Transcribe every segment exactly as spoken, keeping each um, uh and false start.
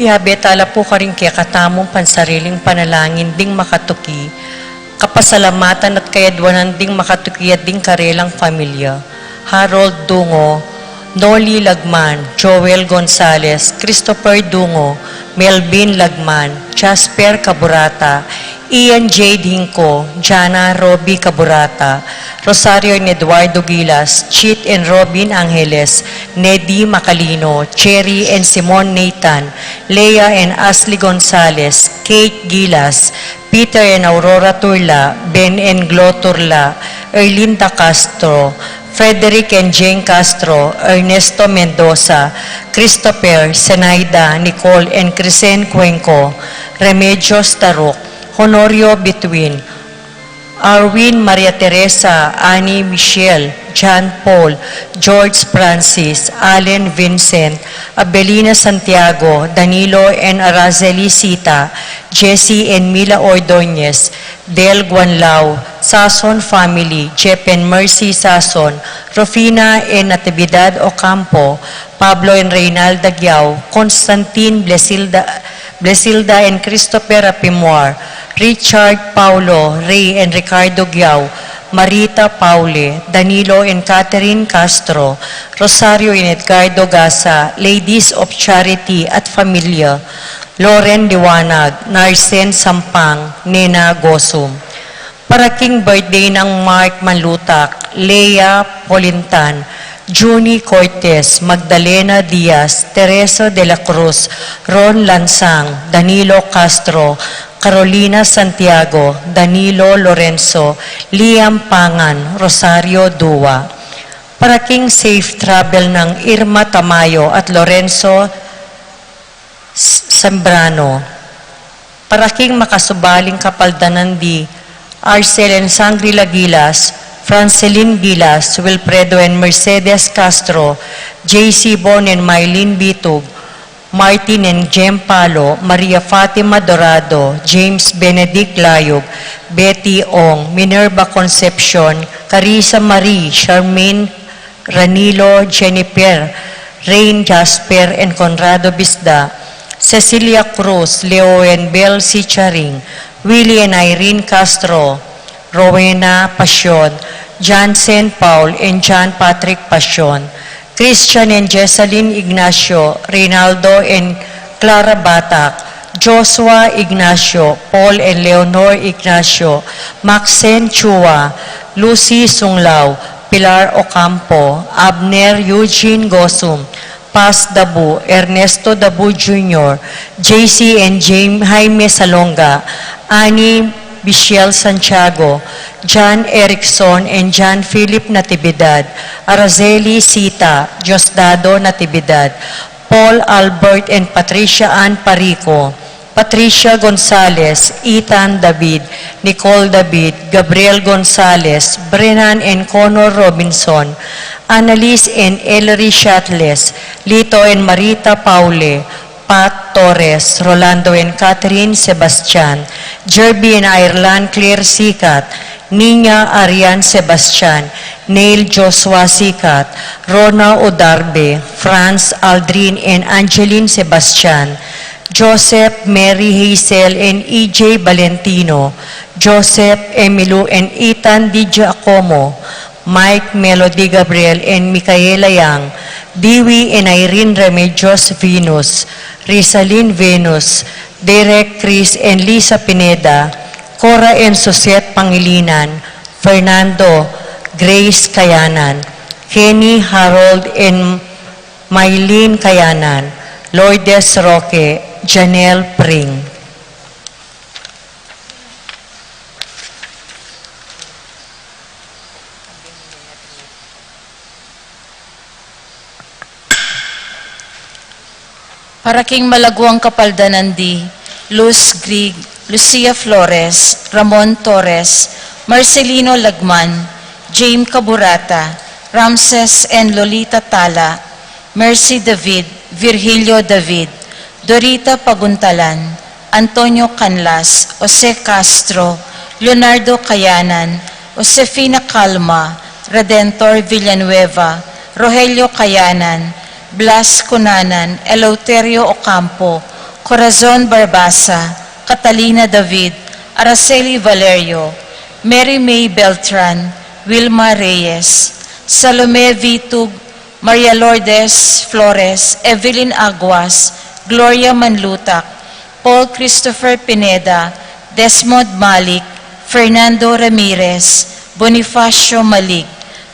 Iyabe tala pu karing kekatamung pansariling panalangin ding makatuki, kapasalamatan at kayadwanan ding makatuki at ding karelang pamilya. Harold Dungo, Noli Lagman, Joel Gonzales, Christopher Dungo, Melvin Lagman, Jasper Caburata, Ian Jade Hinco, Jana Roby Caburata, Rosario and Eduardo Gilas, Chit and Robin Angeles, Nedi Macalino, Cherry and Simon Nathan, Lea and Ashley Gonzales, Kate Gilas, Peter and Aurora Turla, Ben and Glo Turla, Erlinda Castro, Frederick and Jane Castro, Ernesto Mendoza, Christopher, Zenaida, Nicole and Crisen Cuenco, Remedios Taruk, Honorio Between, Arwin, Maria Teresa, Annie Michelle, John Paul, George Francis, Allen Vincent, Abelina Santiago, Danilo and Araceli Sita, Jesse and Mila Ordonez, Del Guanlao, Sason family, Jeff and Mercy Sason, Rufina and Natividad Ocampo, Pablo and Reynalda Giao, Constantine Blesilda, Blesilda and Christopher Apimwar, Richard Paulo, Ray and Ricardo Giao, Marita Paule, Danilo and Catherine Castro, Rosario and Edgardo Gasa, Ladies of Charity at Familia, Loren Liwanag, Narsen Sampang, Nena Gosum. Para king birthday nang Mark Manlutak, Lea Polintan, Junie Cortez, Magdalena Diaz, Teresa de la Cruz, Ron Lansang, Danilo Castro, Carolina Santiago, Danilo Lorenzo, Liam Pangan, Rosario Dua. Para king safe travel nang Irma Tamayo at Lorenzo S-, Zambrano. Para king makasubaling kapaldanan di Arcel and Sangrila Gilas, Francelin Gilas, Wilfredo and Mercedes Castro, J C Bon and Mylene Bitug, Martin and Jem Palo, Maria Fatima Dorado, James Benedict Layug, Betty Ong, Minerva Concepcion, Carissa Marie, Charmaine Ranilo, Jennifer, Rain Jasper and Conrado Bisda, Cecilia Cruz, Leo and Bel Sicharing, Willie and Irene Castro, Rowena Pasion, Jansen Paul and John Patrick Pasion, Christian and Jessalyn Ignacio, Reynaldo and Clara Batak, Joshua Ignacio, Paul and Leonor Ignacio, Maxen Chua, Lucy Sunglao, Pilar Ocampo, Abner Eugene Gosum, Paz Dabu, Ernesto Dabu Junior, J C and James Jaime Salonga, Annie Michelle Santiago, John Erickson and John Philip Natividad, Araceli Sita, Diosdado Natividad, Paul Albert and Patricia Ann Parico, Patricia Gonzalez, Ethan David, Nicole David, Gabriel Gonzalez, Brennan and Connor Robinson, Annalise and Ellery Shatles, Lito and Marita Paule, Pat Torres, Rolando and Catherine Sebastian, Jerby and Ireland Claire Sikat, Nina Arian Sebastian, Neil Joshua Sikat, Rona Odarbe, Franz Aldrin and Angeline Sebastian, Joseph Mary Hazel and E J Valentino, Joseph Emilio and Ethan Di Giacomo, Mike Melody Gabriel and Micaela Yang, Dewey and Irene Remedios Venus, Rizalin Venus, Derek Chris and Lisa Pineda, Cora and Suzette Pangilinan, Fernando, Grace Kayanan, Kenny Harold and Mylene Kayanan, Lourdes Roque, Janelle Pring. Para king malaguang kapaldanan di Luz Grig, Lucia Flores, Ramon Torres, Marcelino Lagman, James Caburata, Ramses and Lolita Tala, Mercy David, Virgilio David, Dorita Paguntalan, Antonio Canlas, Jose Castro, Leonardo Kayanan, Josefina Calma, Redentor Villanueva, Rogelio Kayanan, Blas Cunanan, Eleuterio Ocampo, Corazon Barbaza, Catalina David, Araceli Valerio, Mary May Beltran, Wilma Reyes, Salome Vitug, Maria Lourdes Flores, Evelyn Aguas, Gloria Manlutak, Paul Christopher Pineda, Desmond Malik, Fernando Ramirez, Bonifacio Malig,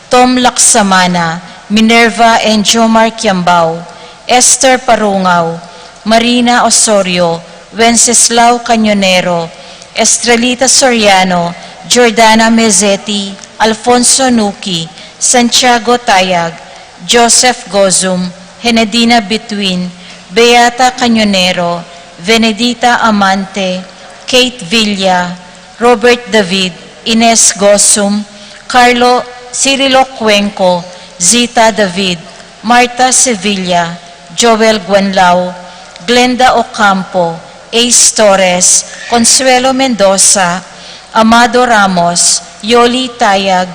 Tom Laksamana, Minerva and Jomar Kiambao, Esther Parungaw, Marina Osorio, Wenceslao Cañonero, Estrelita Soriano, Jordana Mezeti, Alfonso Nuki, Santiago Tayag, Joseph Gozum, Henedina Bituin, Beata Cañonero, Venedita Amante, Kate Villa, Robert David, Ines Gozum, Carlo Cirilo Cuenco, Zita David, Martha Sevilla, Joel Guanlao, Glenda Ocampo, Ace Torres, Consuelo Mendoza, Amado Ramos, Yoli Tayag,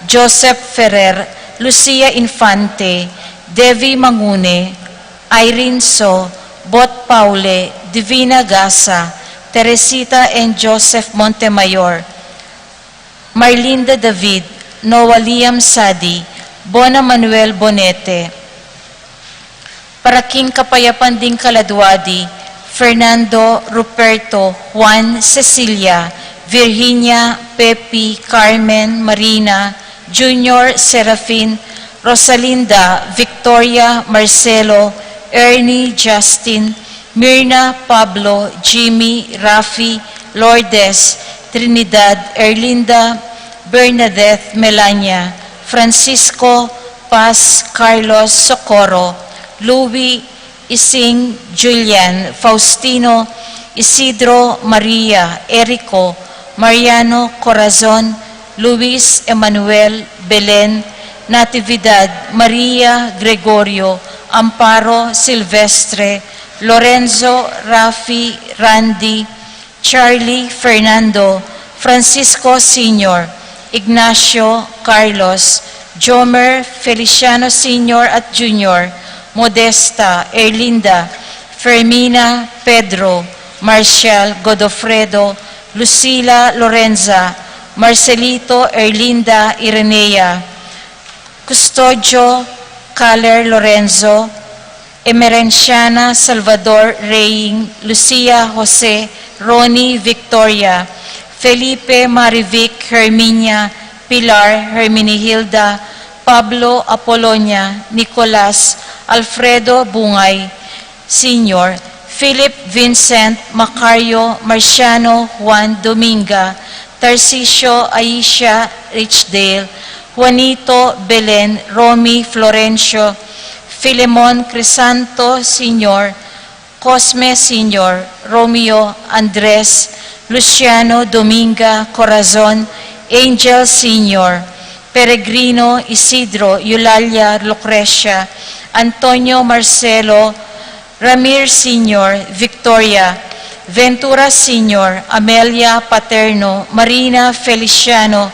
Joseph Ferrer, Lucia Infante, Devi Mangune, Irene So, Bot Paule, Divina Gasa, Teresita and Joseph Montemayor, Marlinda David, Noah Liam Sadi, Bona Manuel Bonete. Para king kapayapan ding kaladua di, Fernando, Ruperto, Juan, Cecilia, Virginia, Pepi, Carmen, Marina, Junior, Serafin, Rosalinda, Victoria, Marcelo, Ernie, Justin, Mirna, Pablo, Jimmy, Rafi, Lourdes, Trinidad, Erlinda, Bernadette, Melania, Francisco, Paz, Carlos, Socorro, Louis, Ising, Julian, Faustino, Isidro, Maria, Erico, Mariano, Corazon, Luis, Emmanuel, Belen, Natividad, Maria, Gregorio, Amparo, Silvestre, Lorenzo, Rafi, Randy, Charlie, Fernando, Francisco Senior, Ignacio, Carlos, Jomer, Feliciano Senior at Junior, Modesta, Erlinda, Fermina, Pedro, Marcial, Godofredo, Lucila, Lorenza, Marcelito, Erlinda, Irenea, Custodio, Caler, Lorenzo, Emerenciana, Salvador, Reing, Lucia, Jose, Ronnie, Victoria, Felipe, Marivic, Herminia, Pilar, Herminihilda, Pablo, Apolonia, Nicolas, Alfredo, Bungay, Senior, Philip, Vincent, Macario, Marciano, Juan, Dominga, Tarcisio, Aisha, Richdale, Juanito, Belen, Romy, Florencio, Filemon, Crisanto Senior, Cosme Senior, Romeo, Andres, Luciano, Dominga, Corazon, Angel Senior, Peregrino, Isidro, Eulalia, Lucrecia, Antonio, Marcelo, Ramir Senior, Victoria, Ventura Senior, Amelia, Paterno, Marina, Feliciano,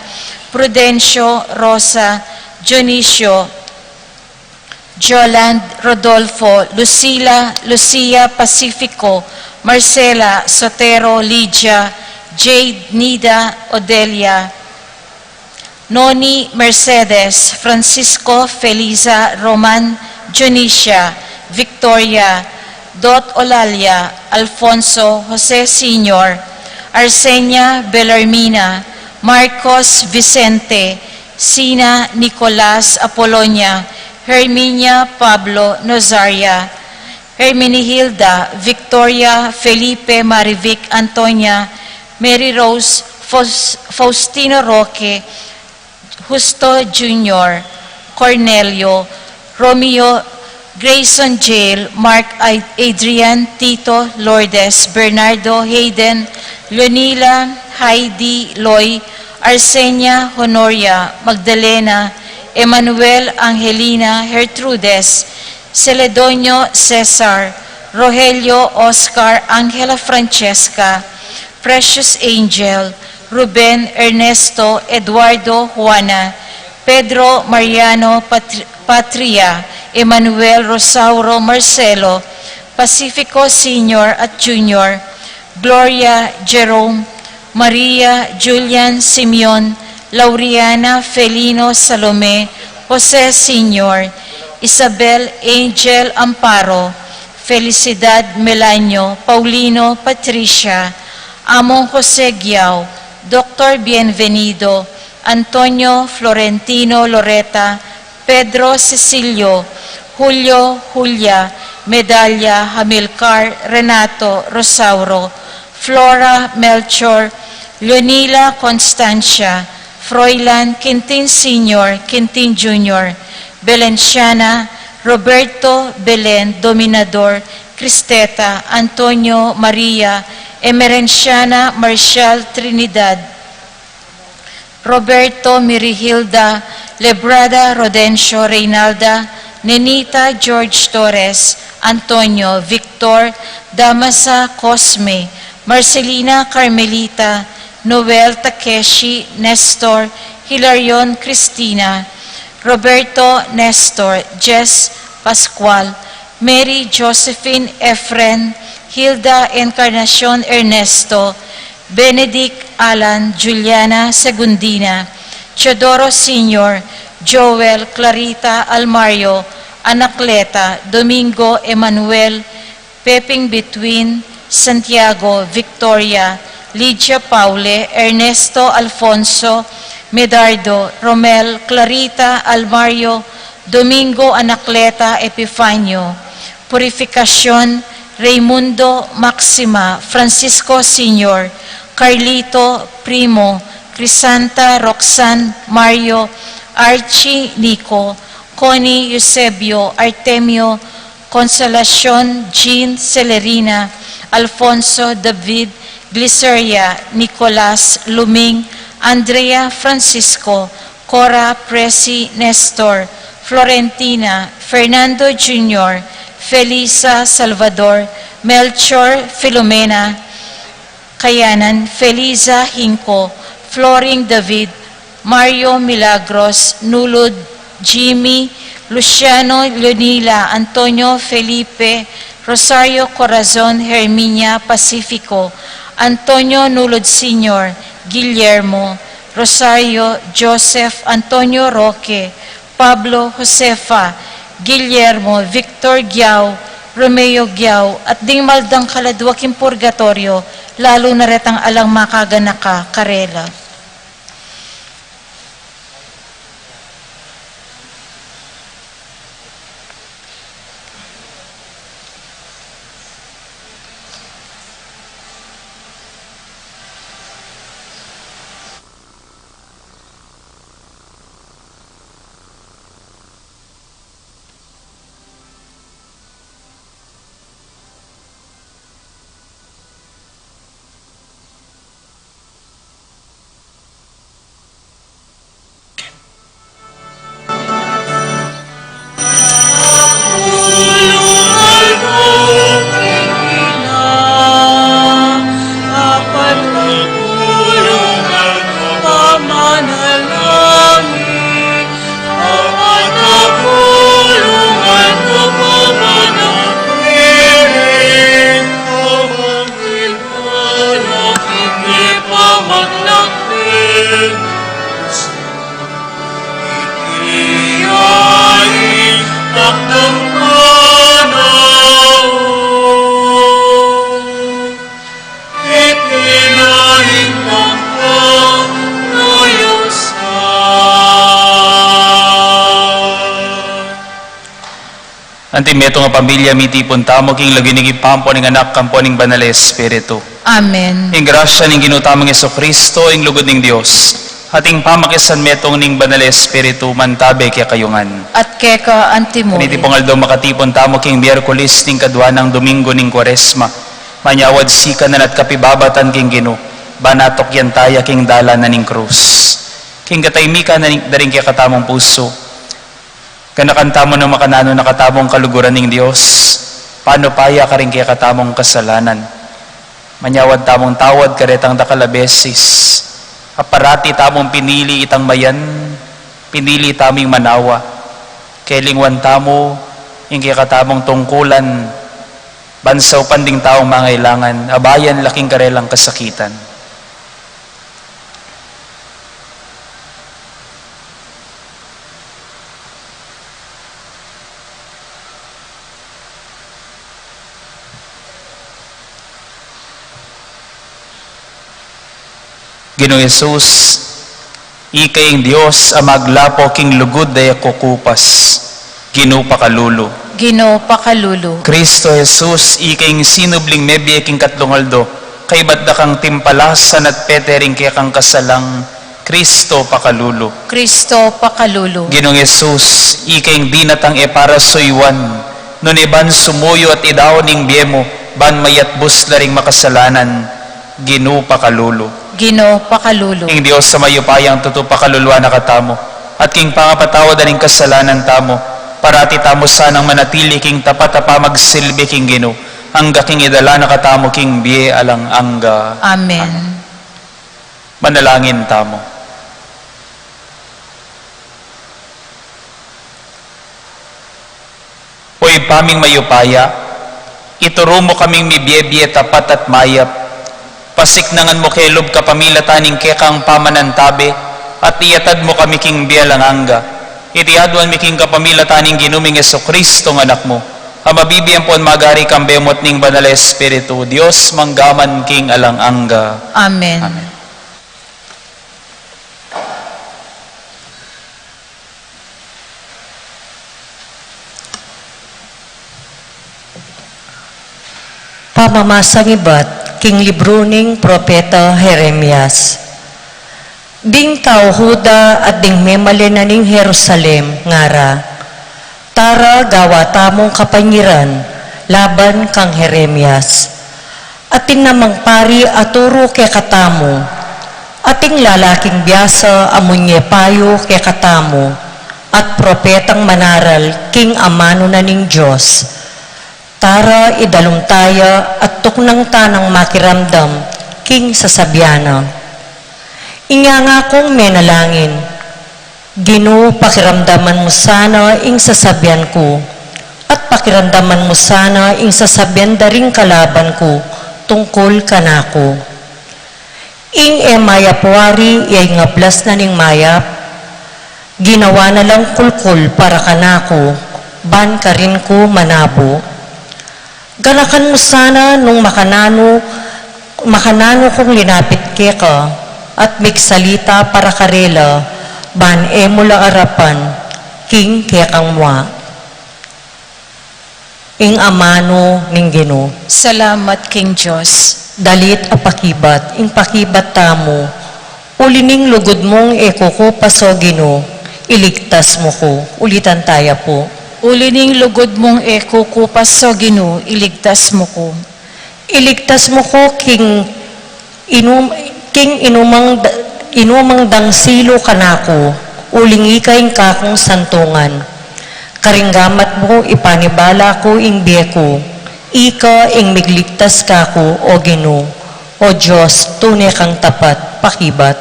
Prudencio, Rosa, Dionisio, Joland, Rodolfo, Lucila, Lucia, Pacifico, Marcela, Sotero, Lydia, Jade, Nida, Odelia, Noni, Mercedes, Francisco, Felisa, Roman, Dionisia, Victoria, Dot, Olalia, Alfonso, Jose Senior, Arsenia, Belarmina, Marcos, Vicente, Sina, Nicolas, Apolonia, Herminia, Pablo, Nazaria, Herminihilda, Victoria, Felipe, Marivic, Antonia, Mary Rose, Faus-, Faustino Roque, Justo Junior, Cornelio, Romeo, Grayson, Jail, Mark, Ad-, Adrian, Tito, Lourdes, Bernardo, Hayden, Leonila, Heidi, Loy, Arsenia, Honoria, Magdalena, Emmanuel, Angelina, Gertrudes, Celedonio, Cesar, Rogelio, Oscar, Angela, Francesca, Precious Angel, Ruben, Ernesto, Eduardo, Juana, Pedro, Mariano, Patri-, Patria, Emmanuel, Rosauro, Marcelo, Pacifico Senior at Junior, Gloria Jerome, Maria Julian Simeon, Lauriana Felino Salome, Jose Senior, Isabel Angel Amparo, Felicidad Melanio, Paulino Patricia, Among Jose Giao, Doktor Bienvenido, Antonio Florentino Loreta, Pedro Cecilio, Julio Julia, Medalla Hamilcar, Renato Rosauro, Flora Melchor, Leonila Constancia, Froilan Quintin Senior, Quintin Junior, Belenciana, Roberto Belen Dominador, Cristeta, Antonio Maria, Emerenciana Marcial Trinidad, Roberto Mirihilda, Lebrada Rodencio Reynalda, Nenita George Torres, Antonio Victor, Damasa Cosme, Marcelina Carmelita, Noel Takeshi Nestor, Hilarion Cristina, Roberto Nestor, Jess Pascual, Mary Josephine Efren, Hilda Encarnacion Ernesto, Benedict Alan, Juliana Segundina, Teodoro Senior, Joel Clarita Almario, Anacleta, Domingo Emmanuel, Peping Between, Santiago, Victoria, Lydia Paule, Ernesto Alfonso, Medardo, Romel, Clarita Almario, Domingo Anacleta Epifanio, Purificacion, Raimundo Maxima, Francisco Senior, Carlito Primo, Crisanta Roxanne Mario, Archie Nico, Connie Eusebio, Artemio Consolacion, Jean Celerina, Alfonso David, Gliceria, Nicolas Luming, Andrea Francisco, Cora Presi Nestor, Florentina, Fernando Junior, Felisa Salvador, Melchor Filomena, Kayanan, Feliza Hinco, Floring David, Mario Milagros, Nulud Jimmy, Luciano Leonila, Antonio Felipe, Rosario Corazon, Herminia Pacifico, Antonio Nulud Senior, Guillermo, Rosario, Joseph, Antonio Roque, Pablo, Josefa, Guillermo, Victor Giao, Romeo Giao, at ding maldang kaladwa king purgatorio, lalu na retang alang makaganaka karela. Anti metung a pamilya, mitipun tamu king lagyu ning Ibpa, ampo ning Anak, ampo ning Banal a Espiritu. Amen. Ing grasya ning Ginu tamung Jesucristo, ing lugud ning Dios, at ing pamakisanmetung ning Banal a Espiritu, mantabe kekayu ngan. At keka antimu rin. Kaniti pung aldo makatipun tamu king Miyerkules ning kadua nang Domingo ning Kuaresma. Manyawad sikanan at kapibabatan king Ginu, ban atukyan taya king dalan na ning krus. King katahimikan na ning, da ring kekatamung pusu, ganakan tamu nang makananu na katamung kaluguran ning Dios, panupaya karing kekatamung kasalanan. Manyawad tamung tawad karetang dakal a beses, a parati tamung pinili itang mayan, pinili tamung manawa. Kelingwan tamu ing kekatamung tungkulan, Ban saupan ding taung mangailangan, abayan la king karelang kasakitan. Ginu Jesus, ika ing Dios a maglapo king lugud a e kukupas. Ginu, pakalulu. Ginu, pakalulu. Kristo Jesus, ika ing sinubling mebie king katlung aldo, kaybat da kang timpalasan at pete ring kekang kasalang. Kristo, pakalulu. Kristo, pakalulu. Ginung Jesus, ika ing dinatang e para suyuan, nune ban sumuyu at idaun ing bie mu, ban mayatbus la ring makasalanan. Ginu, pakalulu. Ginu, pakalulu. Ing Dios a mayupayang tutu pakaluluan na katamu, at king pangapatawad na ning kasalanan tamu, parati tamu sanang manatili king tapat a pamagsilbi king Ginu, angga king idala na katamu king bie alang angga. Amen. Manalangin tamu. O Ibpa ming mayupaya, ituru mu kaming mibie-bie tapat at mayap. Pasiknangan mu ke lub kapamilatan ning kekang pamanantabe, at iyatad mu kami king bie alang angga. Iti aduan mi king kapamilatan ning Ginu ming Jesucristo, ing Anak mu, a mabibie ampon magari kambe mu at ning Banal a Espiritu, Dios mangga man king alang angga. Amen. Amen. Pamamasang ibat king libru ning Propeta Jeremias. Ding tau Juda at ding memalen na ning Jerusalem ngara, "Tara, gawa tamung kapangiran laban kang Jeremias. Atin namang pari a turu kekatamu, ating lalaking biasa a munye payu kekatamu, at propetang manaral king amanu na ning Dios. Tara, idalum taya at tuknang tanang makiramdam king sasabian na." Inya ngakung menalangin, "Ginu, pakiramdaman mu sana ing sasabian ku, at pakiramdaman mu sana ing sasabian da ring kalaban ku tungkul kanaku. Ing e mayap wari ya ing ablas na ning mayap, ginawa na lang kulkul para kanaku, ban karin ku manabu. Ganakan mu sana nung makananu, makananu kung linapit keka, at migsalita para karela, ban e mu la arapan king kekang mua." Ing amanu ning Ginu. Salamat king Dios. Dalit a pakibat, ing pakibat tamu. Uli ning lugud mung e kukupas, O Ginu, iligtas mu ku. Ulitan taya pu. Uli ning lugud mung e kukupas, O Ginu, iligtas mu ku. Iligtas mu ku king inum-, king inumang da-, inumang dang silu kanaku, uling ika ing kakung santungan. Karing gamat mu ipanibala ku ing bie ku, ika ing migligtas kaku, O Ginu. O Dios, tune kang tapat, pakibat.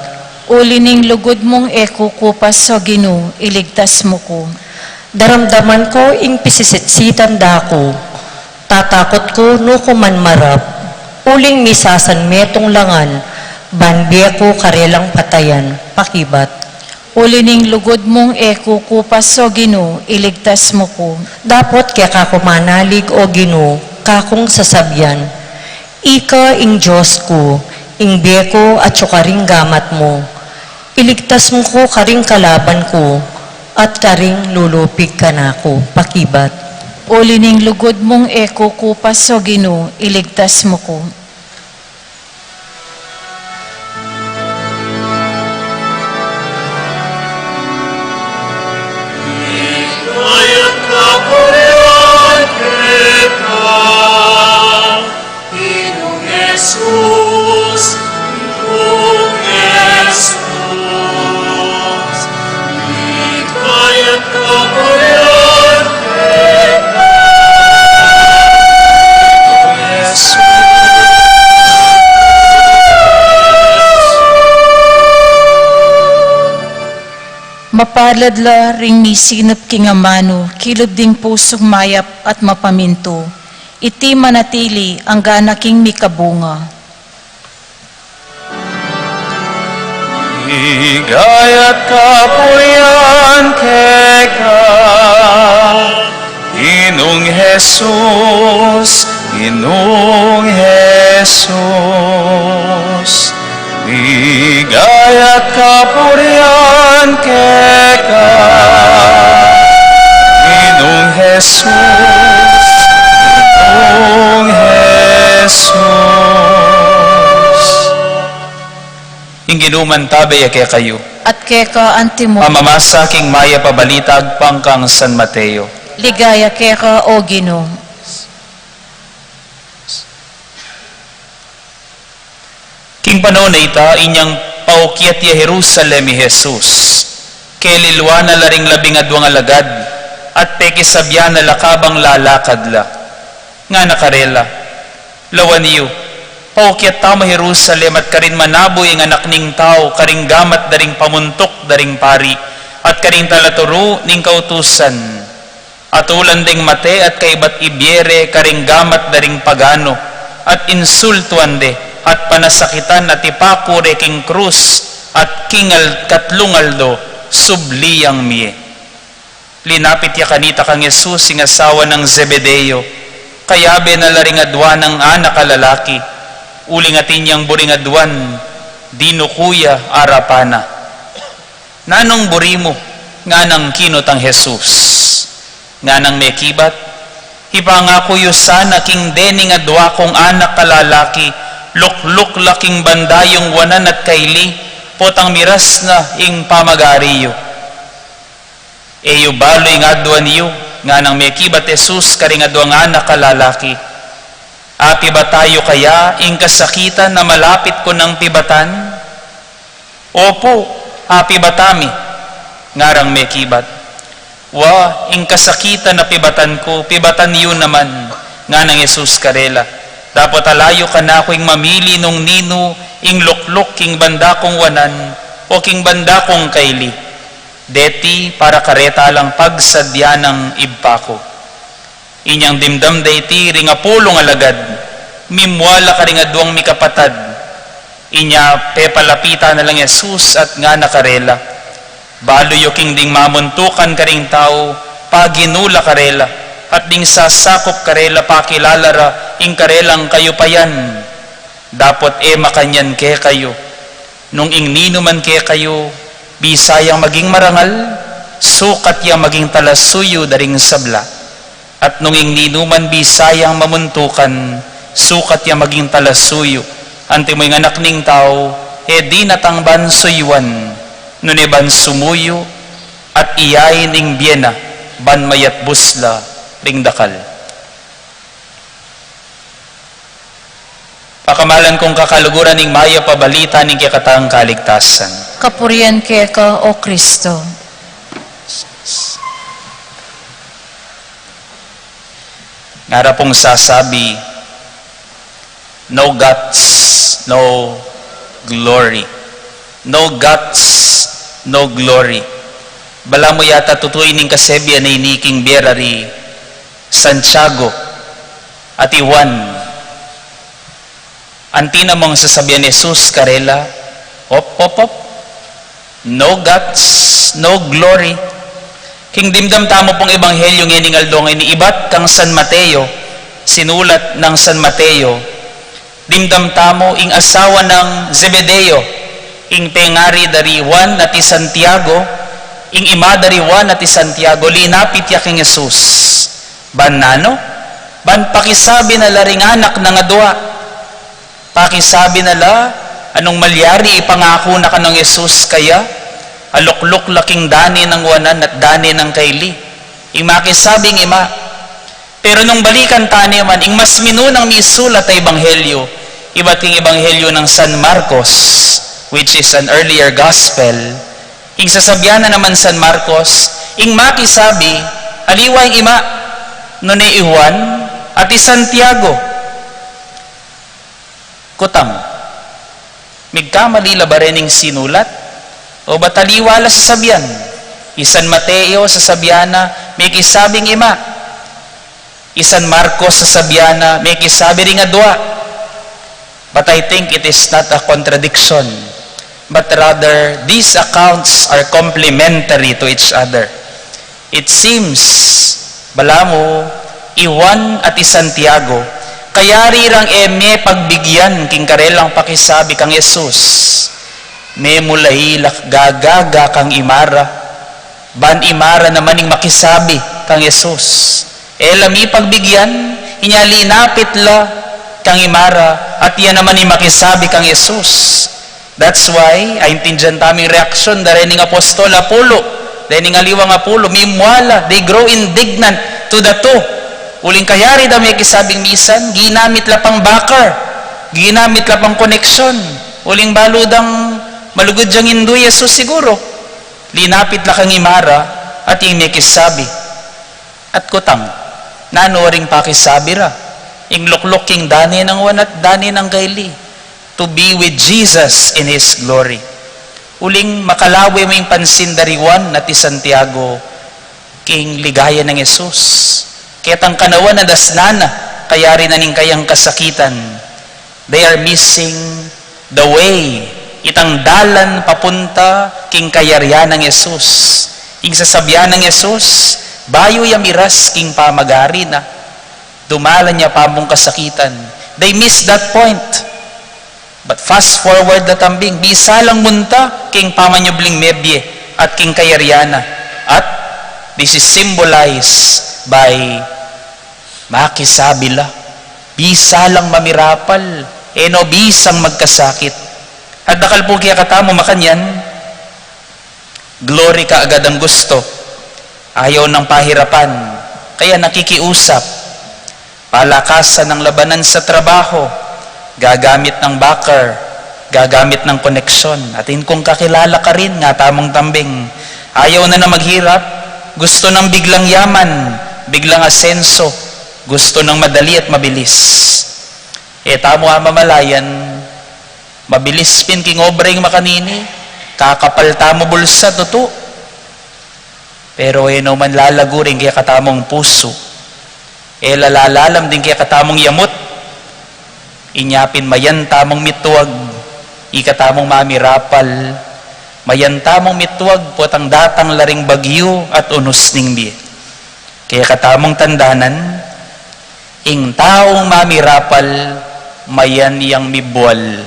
Uli ning lugud mung e kukupas, O Ginu, iligtas mu ku. Daramdaman ku ing pisisitsitan da ku, tatakut ku nu ku man marap, uling misasan metung la ngan, ban bie ku karelang patayan, pakibat. Uli ning lugud mung e kukupas, O Ginu, iligtas mu ku. Dapot keka ku manalig, O Ginu, kakung sasabian, ika ing Dios ku, ing bie ku atyu karing gamat mu. Iligtas mu ku karing kalaban ku, at karing lulupig kanaku, pakibat. Uli ning lugud mung e kukupas, O Ginu, iligtas mu ku. Ginung Jesus, Ginung Jesus, ligaya at kapurian keka, Ginung Jesus. Mapalad la ring misinup king amanu, kilub ding pusung mayap at mapamintu. Iti manatili angga na king mikabunga. Ligaya at kapurian keka, Ginung Jesus, Ginung Jesus. Ligaya at kapurian keka, Ginung Jesus, Ginung Jesus. Ing Ginu mantabe ya kekayu. At keka antimu. Pamamasa king Mayap a Balita agpang kang San Mateo. Ligaya keka, O Ginu. King panaun a ita, inyang paukyat ya Jerusalem i Jesus, kelilwan na la ring labing adwang alagad, at pekisabyan na la kabang lalakad la. Ngana karela, Lawan yu, paukyat tamu Jerusalem, at karin manabu ing Anak ning Tau karing gamat da ring pamuntuk da ring pari at karing talaturu ning kautusan. Atulan deng mate at kaybat ibie re karing gamat da ring pagano, at insultuan de, at panasakitan, at ipaku re king krus, at king al-, katlung aldo, subli yang mie. Linapit ya kanita kang Jesus ing asawa nang Zebedeo, kayabe na la ring adwa nang anak a lalaki, uling atin yang buring adwan, dinuku ya arapan na. Nanung buri mu? Nganang kinutang Jesus. Nganang mekibat, Ipangaku yu sana king dening adwa kung anak a lalaki, lukluk la king banda yung wanan at kaili, potang miras na ing pamagari yu. E yu balu ing aduan yu? Nganang mekibat Jesus karing adwang anak a lalaki. Apibata yu kaya ing kasakitan a malapit ku nang pibatan? Opu, apibata mi, ngarang mekibat. Wa, ing kasakitan a pibatan ku, pibatan yu naman, nganang Jesus karela. Dapot ala yu kanaku ing mamili nung ninu ing lukluk king banda kung wanan o king banda kung kaili. Deti para kareta lang pagsadya nang Ibpa ku. Inyang dimdam da iti ring apulung alagad, mimua la karing adwang mikapatad. Inya pepalapitan na lang Jesus at ngana karela, Balu yu king ding mamuntukan karing tau, paginu la karela, at ding sasakup karela pakilala ra ing karelang kayupayan. Dapot e makanyan kekayu, nung ing ninu man kekayu bisa yang maging marangal, sukat yang maging talasuyu da ring sabla. At nung ing ninu man bisa yang mamuntukan, sukat yang maging talasuyu, antimo ing Anak ning Tau, e dinatang ban suyuan, nune ban sumuyu, at iyain ing bie na ban mayatbus la ring dakal. Pakamalan kung kakaluguran ing mayap a balita ning kekatang kaligtasan. Kapurian keka, O Kristo. Ngara pung sasabi, "No guts, no glory. No guts, no glory." Balamu yata tutu ining kasebi a ini king bie ra ri Santiago at i Juan. Anti na mung sasabian Jesus karela, "Op, op, op. No guts, no glory." King dimdam tamu pung ebanghelyo ngening aldo ngeni ibat kang San Mateo, sinulat nang San Mateo, dimdam tamu ing asawa nang Zebedeo, ing pengari da ri Juan at i Santiago, ing ima da ri Juan at i Santiago, linapit ya kang Jesus. Ban nanu? Ban pakisabi na la ring anak nang adua. Pakisabi na la, anung malyari ipangaku na kanung Jesus kaya, alukluk la king dane nang wanan at dane nang kaili. Ing makisabing ima. Pero nung balikan tane man, ing mas minunang misulat a ebanghelyo, ibat king ebanghelyo nang San Marcos, which is an earlier gospel, ing sasabian na naman San Marcos, ing makisabi, aliwa ing ima, nune i Juan, at i Santiago. Kutang, migkamali la ba rin ing sinulat? O ba taliwa la sasabian? I San Mateo, sasabian na, mikisabing ima. I San Marcos, sasabian na, mekisabi ring adua. But I think it is not a contradiction, but rather these accounts are complementary to each other. It seems, balamu, i Juan at i Santiago, kayari rang e me pagbigyan king karelang pakisabi kang Jesus. Memula ila gagaga kang imara, ban imara naman ing makisabi kang Jesus. E la me pagbigyan, inya linapit la kang imara, at iya naman ing makisabi kang Jesus. That's why, aintindian tamu ing reaksyon da rening apostol a pulo, rening aliwang a pulo, mimwala, they grow indignant to the two. Uling kayari da mekisabing misan, ginamit la pang backer, ginamit la pang koneksyon. Uling balu dang malugud yang indu i Jesus siguru. Linapit la kang imara at ing mekisabi, "At kutang, nanu ring pakisabi ra? Ing lukluk king dane nang Juan at dane nang Eli, to be with Jesus in His glory." Uling makalawe mu ing pansin da ri Juan at i Santiago king ligaya nang Jesus. Ketang kanawan a dasnan na, kayari na ning kayang kasakitan. They are missing the way, itang dalan papunta king kayarian nang Jesus. Ing sasabian nang Jesus, bayu ya miras king pamagari na, dumalan ya pamung kasakitan. They miss that point. But fast forward na tambing, bisa lang munta king pamanyubling mebie at king kayarian na. At this is symbolized by makisabi la, bisa lang mamirapal, e no bisang magkasakit. At dakal pu kekatamu makanyan, glory kaagad ang gusto. Ayaw nang pahirapan, kaya nakikiusap. Palakasan ang labanan sa trabaho, gagamit ng backer, gagamit ng koneksyon. Atin kung kakilala ka rin, nga tamung tambing. Ayaw na na maghirap, gusto ng biglang yaman, biglang asenso, gusto ng madali at mabilis. E tamu mamalayan, mabilis pin king obra ing makanini, kakapal tamu bulsa, tutu. Pero e no man lalagu ring kekatamung pusu. E la lalalam ding kekatamung yamut. Inya pin mayan tamung mitwag, ikatamung mamirapal, mayan tamung mitwag potang datang la ring bagyu at unus ning bie. Kekatamung tandanan, ing taung mamirapal, mayan yang mibual.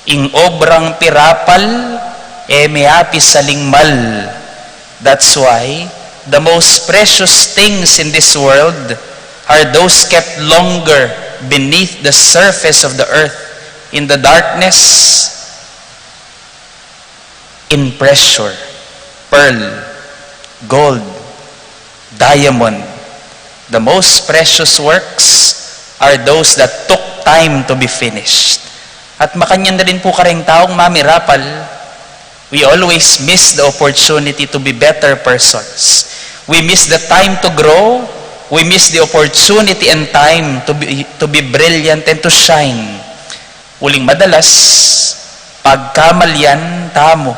Ing obrang pirapal, e me apisaling mal. That's why the most precious things in this world are those kept longer beneath the surface of the earth, in the darkness, in pressure, pearl, gold, diamond. The most precious works are those that took time to be finished. At makanyan na rin pu kareng taung mamirapal, we always miss the opportunity to be better persons. We miss the time to grow. We miss the opportunity and time to be, to be brilliant and to shine. Uling madalas, pagkamalian tamu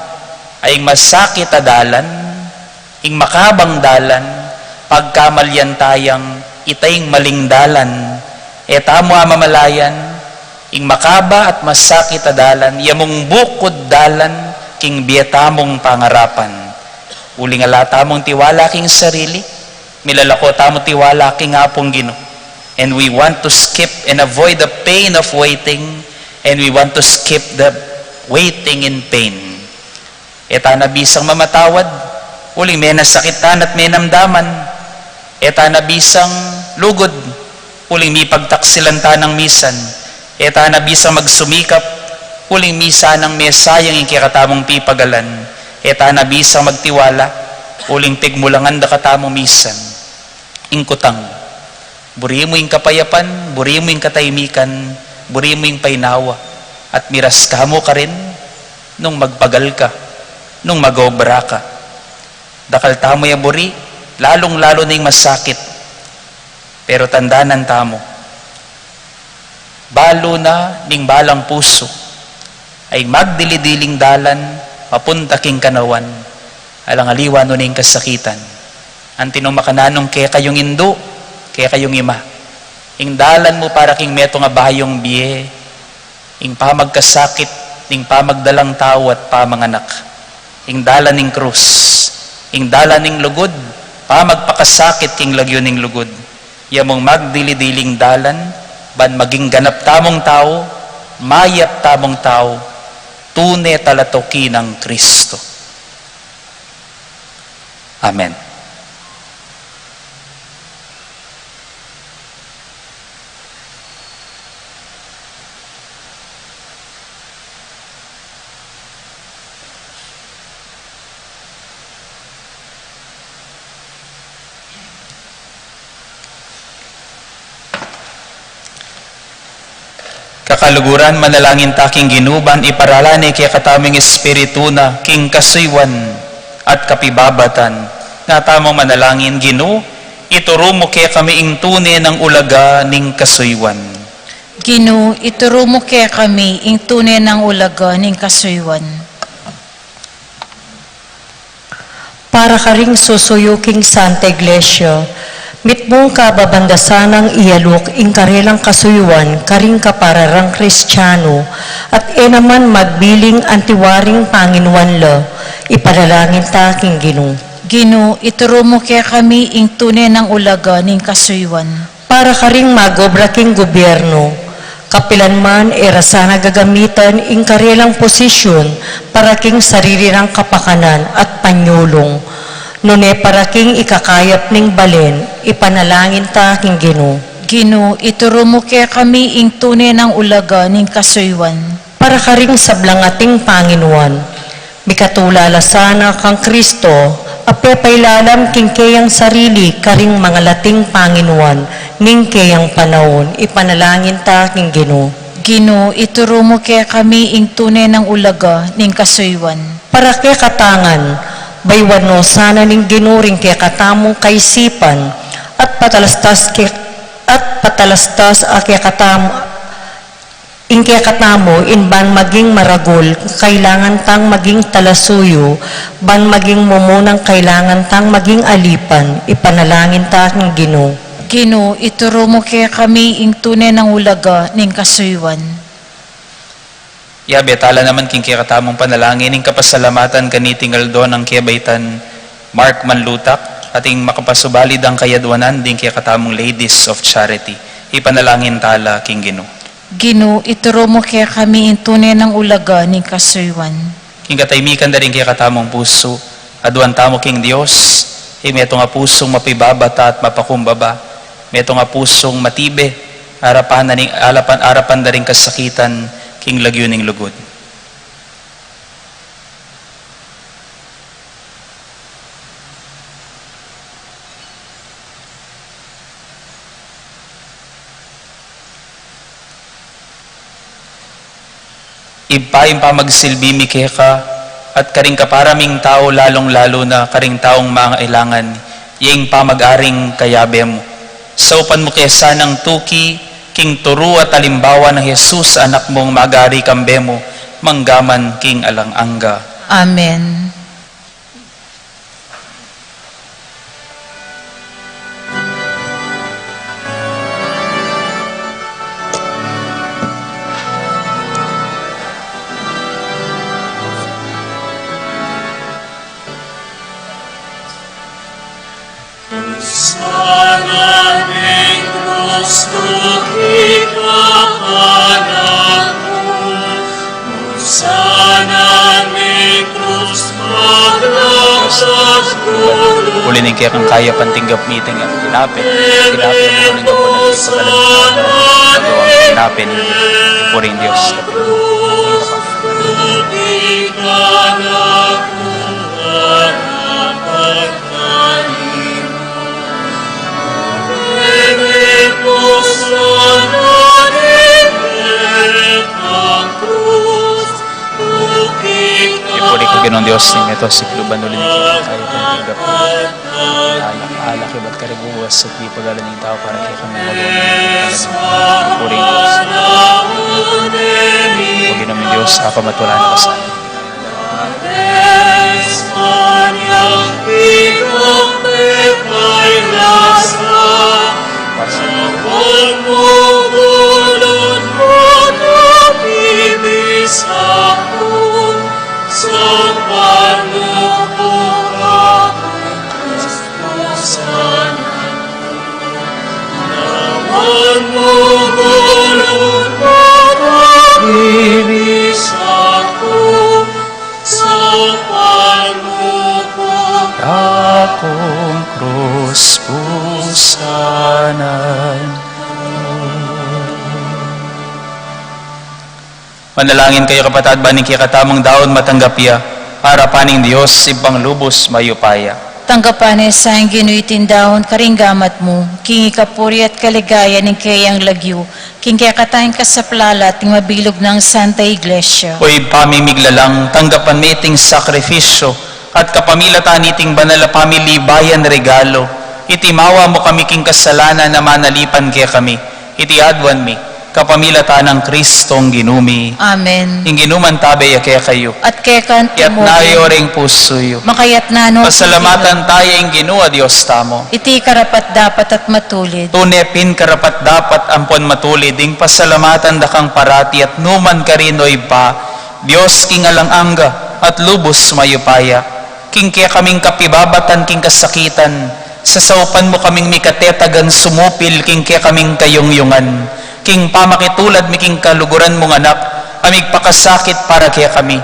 ing masakit a dalan, ing makabang dalan, pagkamalian taya ing maling dalan. E tamu mamalayan, ing makaba at masakit a dalan, ya mung bukud dalan king bie tamung pangarapan. Uling ala tamung tiwala king sarili, milalako tamu tiwala king Apung Ginu. And we want to skip and avoid the pain of waiting, and we want to skip the waiting in pain. E ta na bisang mamatawad, uling menasakitan at menamdaman. E ta na bisang lugud, uling mipagtaksilan ta nang misan. E ta na bisang magsumikap, uling misan nang mesayang ing kekatamung pipagalan. E ta na bisang magtiwala, uling pigmulangan da katamu misan. Ing kutang, buri mu ing kapayapan, buri mu ing katahimikan, buri mu ing painawa, at miras ka mu karin nung magpagal ka, nung mag-obra ka. Dakal tamu ya buri, lalung-lalu na ing masakit. Pero tandanan tamu, balu na ning balang pusu ing magdili-diling dalan papunta king kanawan, alang aliwa no ning kasakitan. Anti nung makananung kekayung indu, Kekayung Ima, ing dalan mu para king metung a bayung bie, ing pamagkasakit ning pamagdalang tau at pamanganak, ing dalan ning krus, ing dalan ning lugud, pamagpakasakit king lagyu ning lugud, ya mung magdili-diling dalan, ban maging ganap tamung tau, mayap tamung tau, tune talatuki nang Kristo. Amen. Kakaluguran, manalangin ta king Ginu ban iparala ne kekatamu ing Espiritu na king kasuyuan at kapibabatan. Nga tamung manalangin: Ginu, ituru mu kekami ing tune nang ulaga ning kasuyuan. Ginu, ituru mu kekami ing tune nang ulaga ning kasuyuan. Para karing susuyu king Santa Iglesia, mitmung kababanda sanang iyaluk ing karelang kasuyuan karing kapara rang Kristianu, at e naman magbiling antiwaring panginuan la, ipanalangin ta king Ginu. Ginu, ituru mu kekami ing tune nang ulaga ning kasuyuan. Para karing magobra king gubyernu, kapilan man e ra sana gagamitan ing karelang posisyun para king sarili rang kapakanan at panyulung, nune para king ikakayap ning balen, ipanalangin ta king Ginu. Ginu, ituru mu kekami ing tune nang ulaga ning kasuyuan. Para karing sablang ating panginuan, mikatula la sana kang Kristo, a pepailalam king keyang sarili karing mangalating panginuan ning keyang panaun, ipanalangin ta king Ginu. Ginu, ituru mu kekami ing tune nang ulaga ning kasuyuan. Para kekatang ngan, bayuan no sana ning Ginu ring kekatamung kaisipan, at patalastas ke-, at patalastas a kekatam-, ing kekatamu, in ban maging maragul, kailangan tang maging talasuyu, ban maging mumunang kailangan tang maging alipan, ipanalangin ta king Ginu. Ginu, ituru mu kekami ing tune nang ulaga ning kasuyuan. Yabe tala naman king kekatamung panalangin ing kapasalamatan kaniting aldo nang kebaitan Mark Manlutak, at ing makapasubali dang kayadwanan ding kekatamung Ladies of Charity. Ipanalangin tala king Ginu. Ginu, ituru mu kekami ing tune nang ulaga ning kasuyuan. King katahimikan da ring kekatamung pusu, aduan tamu king Dios, ing metung a pusung mapibabata at mapakumbaba, metung a pusung matibe, arapan na ring, alapan, arapan da ring kasakitan king lagyu ning lugud. Ibpa, ing pamagsilbi mi keka at karing kapara ming tau, lalung-lalu na karing taung mangailangan, ya ing pamag-aring kayabe mu. Saupan mu ke sanang tuki king turu at alimbawa nang Jesus, Anak mung mag-ari kambe mu, mangga man king alang angga. Amen. Uli ning kekang kayapan tinggap mi ing tinape, tinape mu rin ing pagkaluguran, puri ning Dios. Ipuri ku Ginung Dios ning meto sikluban, uli ning kekang kayapan tinggap mi. Alak, alak ibat kariguas at di pagalan ning tau para kekami, magawang ipuri ning Dios. O Ginung Dios, apa matula na ka sa amin. Espanya, ikaw may paglasa, Dakung krus pusanan. Manalangin kayu, kapatad, ban ing kekatamung daun matanggap ya arapan ning Dios Ibpang lubus mayupaya. Tanggapan na sa ing Ginu iting daun karing gamat mu, king ikapuri at kaligayan ning keyang lagyu, king kekatang kasaplalan at ning mabilug nang Santa Iglesia. O Ibpa mi miglalang, tanggapan mi iting sakrifisyo at kapamilatan niting banal a pamilibayan regalu, itimawa mu kami king kasalanan a manalipan kekami. Iti aduan mi kapamilatan nang Kristong Ginu mi. Amen. Ing Ginu mantabe ya kekayu. At keka naman. Iyatas yu ring pusu yu. Makayatas na rin. Pasalamatan taya ing Ginu a Dios tamu. Iti karapat-dapat at matulid. Tune pin karapat-dapat ampon matulid ing pasalamatan da kang parati at nukarin man, O Ibpa, Dios king alang angga at lubus mayupaya. King kekaming kapibabatan king kasakitan, sasaupan mu kaming mikatetagan sumupil king kekaming kayungyungan, king pamakitulad mi king kaluguran mung Anak a migpakasakit para kekami.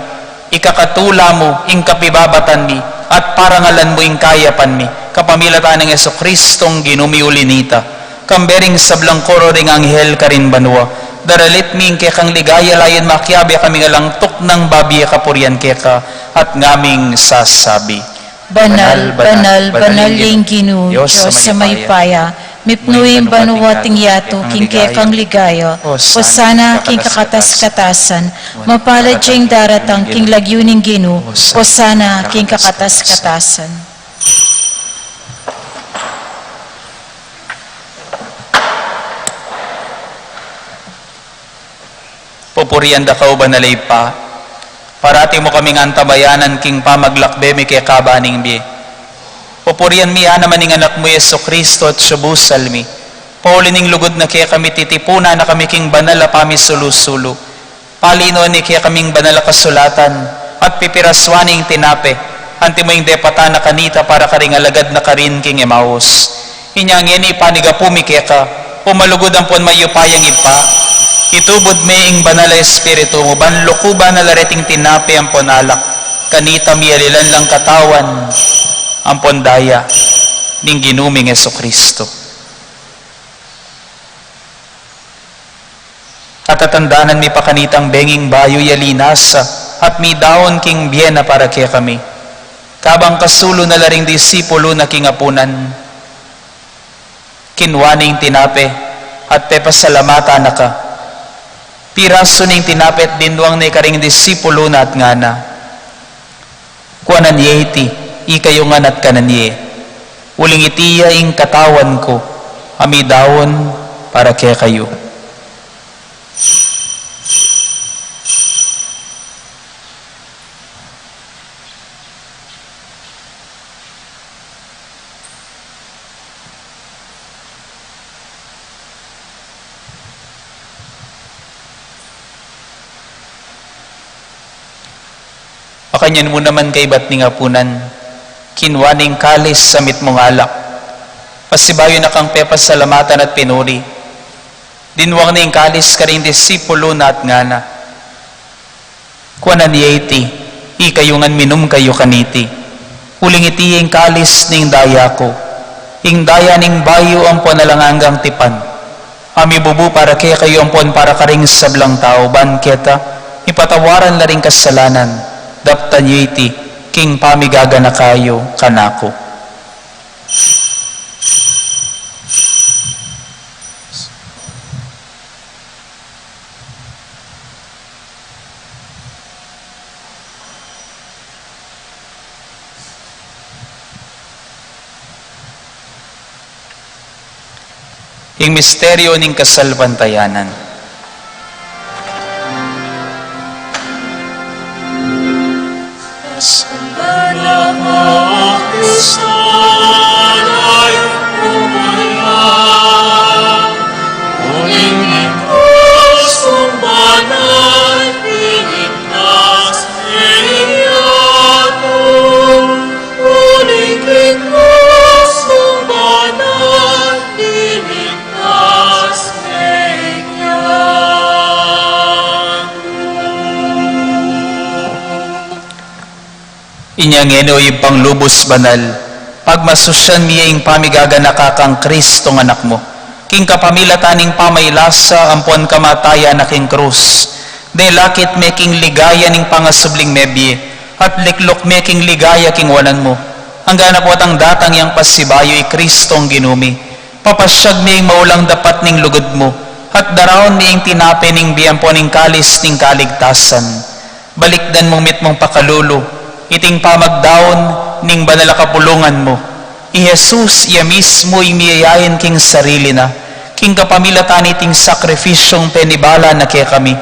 Ikakatula mu ing kapibabatan mi at parangalan mu ing kayapan mi, kapamilatan nang Jesukristong Ginu mi. Uli na nita, kambe ring sablang koro ring anghel karin banua, daralit mi ing kekang ligaya layun makiabe kaming alang tuknang babie kapurian keka at ngaming sasabi: Banal, banal, banal, banal ing Ginu, Dios a mayupaya. Mipnu ing banua at ing yatu king kekang ligaya. Hosana king kakatas-katasan. Mapalad ya ing daratang king lagyu ning Ginu. Hosana king kakatas-katasan. Pupurian da ka, O banal a Ibpa, parati mu kaming antabayanan king pamaglakbe mi keka ban ning bie. Pupurian mi ya naman ing Anak mu Jesukristo at subusal mi, pauli ning lugud na kekami, titipunan na kami king banal a pamisulu-sulu. Palinuan ne kekaming banal a kasulatan, at pipirasuan ne ing tinape, antimo ing depatan na kanita para karing alagad na karin king Emaus. Inya ngeni panigapu mi keka, O malugud ampon mayupayang Ibpa, itubud me ing Banal a Espiritu mu ban lukuban na la reting tinape ampon alak, kanita miyalilan lang katawan ampon daya ning Ginu ming Jesukristo. At tatandanan mi pa kanitang benging bayu ya linasa, at midaun king bie na para kekami. Kabang kasulu na la ring disipulu na king apunan, kinua ne ing tinape, at pepasalamatan na ka. Pirasu ne ing tinape at dinwang ne karing disipulu na at ngana: Kuanan ye iti, ikayu ngan at kanan ye. Uling iti ya ing katawan ku, a midaun para kekayu. Makanyan mu naman kaibat ning apunan, kinua ne ing kalis a mitmung alak, pasibayu na kang pepasalamatan at pinuri, dinwang ne ing kalis karing disipulu na at ngana: Kuanan ye iti, ikayu ngan minum kayu kaniti. Uling iti ya ing kalis ning daya ku, ing daya ning bayu ampon alang anggang tipan, a mibubu para kekayu ampon para karing sablang tau, ban keta mipatawaran la ring kasalanan. Daptan ye iti king pamigaganaka yu kanaku. Ing misteryu ning kasalpantayanan. Inya ngeni, o Ibpang lubus banal, pagmasusyan mi ing pamigaganaka kang Kristong Anak mu, king kapamilatan ning pamailasa ampon kamatayan na king krus, delakit me king ligaya ning pangasubling mebie, at likluk me king ligaya king wanan mu. Angga na potang datang yang pasibayu i Kristong Ginu mi, papasyag me ing maulang dapat ning lugud mu, at daraun me ing tinape ning bie ampon ing kalis ning kaligtasan. Balikdan mung mitmung pakalulu iting pamagdaun ning banal a kapulungan mu. I Jesus, iya mismu ing miyayain king sarili na, king kapamilatan niting sakripisyung penibala na kekami,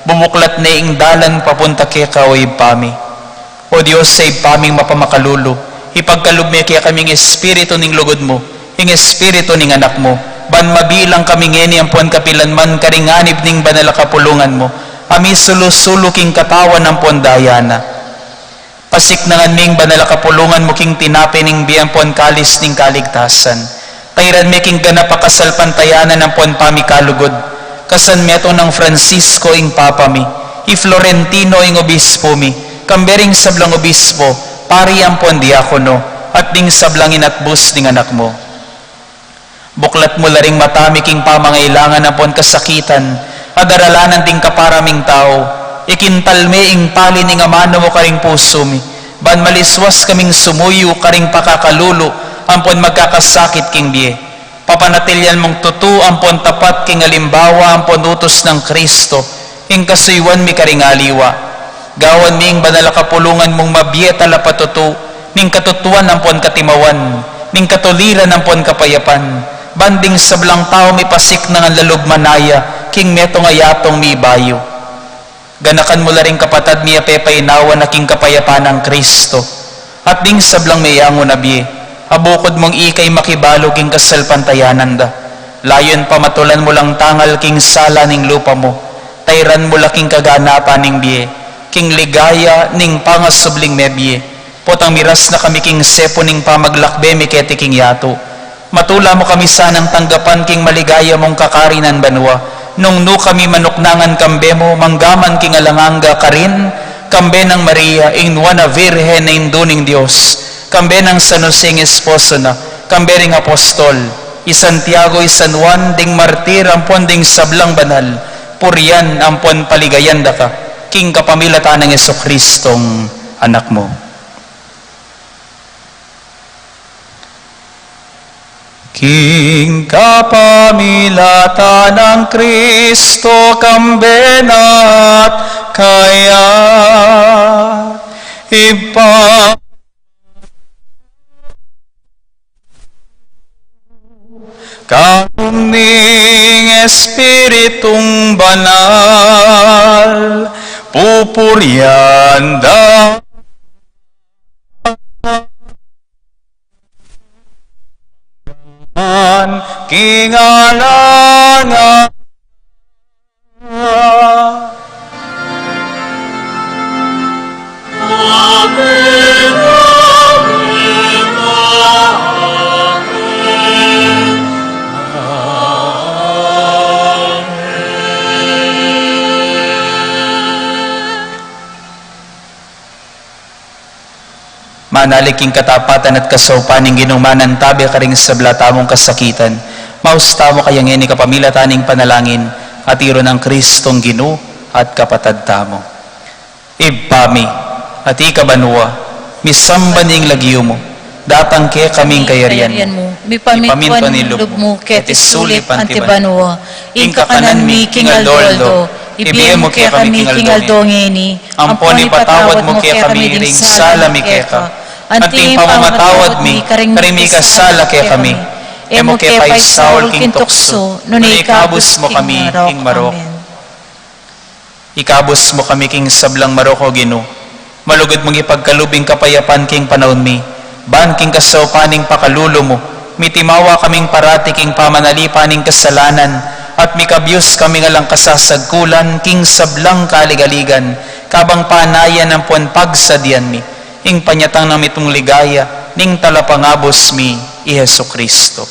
bubuklat ne ing dalan papunta keka, o Ibpa mi. O Dios, sa Ibpa ming mapamakalulu, ipagkalub me kekami ing espiritu ning lugud mu, ing espiritu ning Anak mu, ban mabilang kami ngeni ampon kapilan man karing anib ning banal a kapulungan mu, a misulu-sulu king katawan ampon daya na. Pasiknangan me ing banal a kapulungan mu king tinape ning bie ampon kalis ning kaligtasan. Tairan me king ganap a kasalpantayanan ampon pamikalugud. Kasan metung nang Francisco ing Papa mi, i Florentino ing obispo mi, kambe ring sablang obispo, pari ampon diakono, at ding sablang inatbus ning Anak mu. Buklat mu la ring mata mi king pamangailangan ampon kasakitan a daralanan ding kapara ming tau. Ikintal me ing pali ning amanu mu karing pusu mi, ban maliswas kaming sumuyu karing pakakalulu ampon magkakasakit king bie. Papanatilian mung tutu ampon tapat king alimbawa ampon utus nang Kristo, ing kasuyuan mi karing aliwa. Gawan mi ing banal a kapulungan mung mabie talapatutu, ning katutuan ampon katimawan, ning katuliran ampon kapayapan, ban ding sablang tau mipasiknangan lalub manaya king metung a yatung mibayu. Ganakan mu la ring kapatad mi a pepainawa na king kapayapan nang Kristo, at ding sablang meyangu na bie, a bukud mung ika'y makibalu king kasalpantayanan da. Layun pamatulan mu lang tangal king sala ning lupa mu, tairan mu la king kaganapan ning bie, king ligaya ning pangasubling mebie, potang miras na kami king sepu ning pamaglakbe mi keti king yatu. Matula mu kami sanang tanggapan king maligaya mung kakarinan banua, nung nu kami manuknangan kambe mu, manggaman king alang angga karin, kambe nang Maria, ing nuan a Virgen a Indu ning Dios, kambe nang San Jose ing esposo na, kambe ring apostol, i Santiago, i San Juan, ding martir, ampon ding sablang banal, purian ampon paligayan da ka, king kapamilatan nang Jesucristong Anak mu. King kapamilatan nang Kristo, kambe na at kaya, Ibpa, karin ning Espiritung Banal, pupurian da king alang angga. Manalig king katapatan at kasaupan ning Ginu, manantabe karing sabla tamung kasakitan. Maus tamu kaya ngeni kapamilatan ning panalangin a tiru nang Kristong Ginu at Kapatad tamu. Ibpa mi, atiu ka banua, misamban ya ing lagyu mu, datang kekami ing kayarian mu, mipamintuan ing lub mu keti sulip anti banua. Ing kakanan mi king aldo-aldo, ibie mu kekami king aldo ngeni, ampon ipatawad mu kekami ring sala mi keka, anti ing pamamatawad mi karing mikasala kekami. E mu ke paisaul king tuksu, nune ikabus mu kami king marok. Amen. Ikabus mu kami king sablang marok, O Ginu. Malugud mung ipagkalub ing kapayapan king panaun mi, ban king kasaupan ning pakalulu mu, mitimawa kaming parati king pamanalipan ning kasalanan, at mikabyus kaming alang kasasagkulan king sablang kaligaligan, kabang panayan ampon pagsadyan mi ing panyatang nang mitmung ligaya ning Talapangabus mi, i Jesucristo.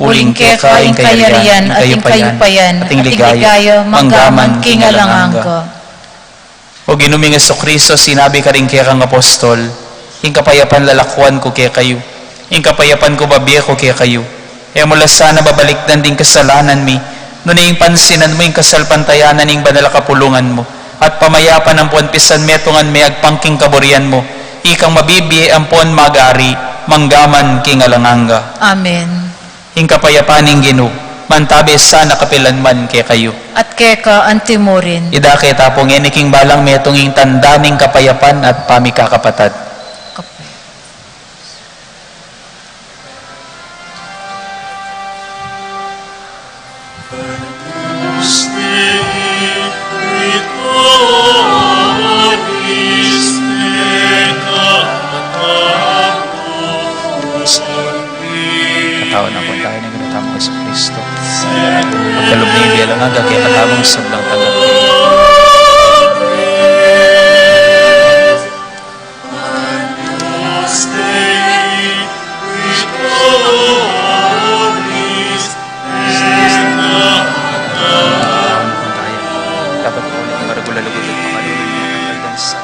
Uling keka ing kayarian, at ing kayupayan, at ing ligaya, manggaman king alang angga. O Ginu ming Jesucristo, sinabi karing kekang apostol, Ing kapayapan lalakwan ku kekayu, ing kapayapan ku babie ku kekayu. E mu la sana babalikdan ding kasalanan mi, nune ing pansinan mu ing kasalpantayanan ning banal a kapulungan mu, at pamayapan ampon pisanmetungan me agpang king kaburian mu, ikang mabibie ampon mag-ari, mangga man king alang angga. Amen. Ing kapayapan ning Ginu, mantabe sana kapilan man kekayu. At keka antimurin. Idake ta pu ngeni king balang metung ing tanda ning kapayapan at pamikakapatad. Katawan na pu tamu ning Ginu tamung Jesucristo. Pagkalub ning bie alang angga kekatamung sablang tanggap. Dapat pu ning maragul a lugud at makalulung na pagdansa.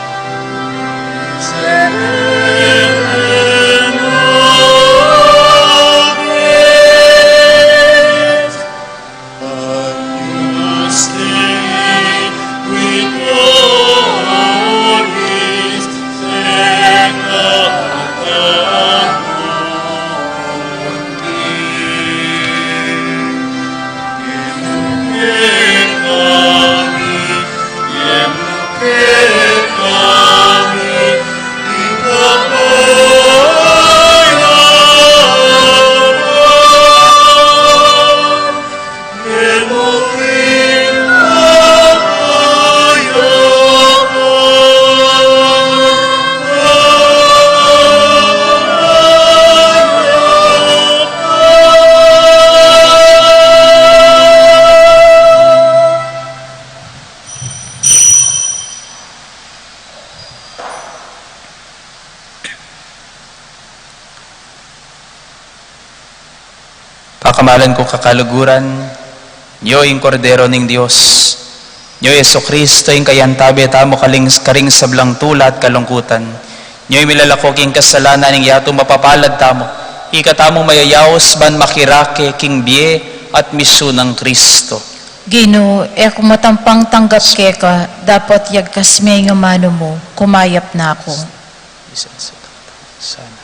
Pakamalan ku kakaluguran, nyo ing Kordero ning Dios, nyo i Jesucristo ing kayantabe tamu kaling, karing sablang tula at kalungkutan, nyo i milalako king kasalanan ning yatu mapapalad tamu, ika tamung mayayaus ban makirake king bie at misu nang Cristo. Ginu, e ku matampang tanggap keka, dapot yagkas me ing amanu mu, kumayap na ku. Sana.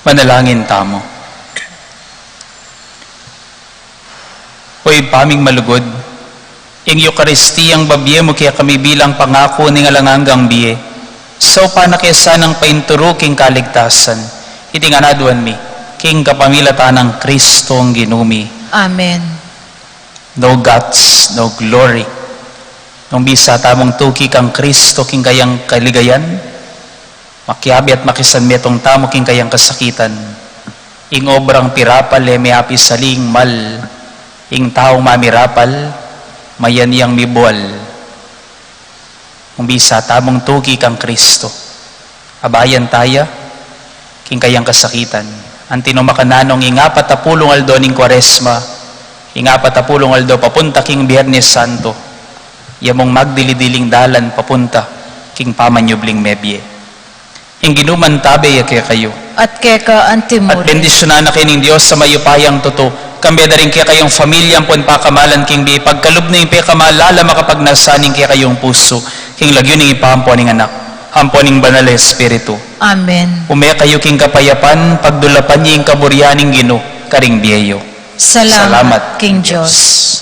Manalangin tamu. O Ibpa ming malugud, ing Eukaristiyang babie mu kekami bilang pangaku ning alang anggang bie, saupan na ke sanang painturu king kaligtasan. Iti ngan aduan mi king kapamilatan nang Kristong Ginu mi. Amen. No guts, no glory. Nung bisa tamung tuki kang Kristo king kayang kaligayan, makiabe at makisanmetung tamu king kayang kasakitan. Ing obrang pirapal e me apisaling mal, ing taung mamirapal, mayan yang mibual. Nung bisa tamung tuki kang Kristo, abayan taya king kayang kasakitan. Antimo makananu ing apat a pulung aldo ning Kuaresma, ing apat a pulung aldo papunta king Biernes Santo, ya mung magdili-diling dalan papunta king pamanyubling mebie. Ing Ginu mantabe ya kekayu. At keka antimu rin. At bendisyunan na kayu ning Dios a mayupayang tutu, kambe da ring kekayung familia ampon pakamalan king bie, pagkalub na ing pekamal-ala makapagnasa ning kekayung pusu, king lagyu ning Ibpa ampon ning Anak ampon ning Banal a Espiritu. Amen. Ume kayu king kapayapan, pagdulapan ye ing kaburian ning Ginu karing bie yu. Salamat king Dios.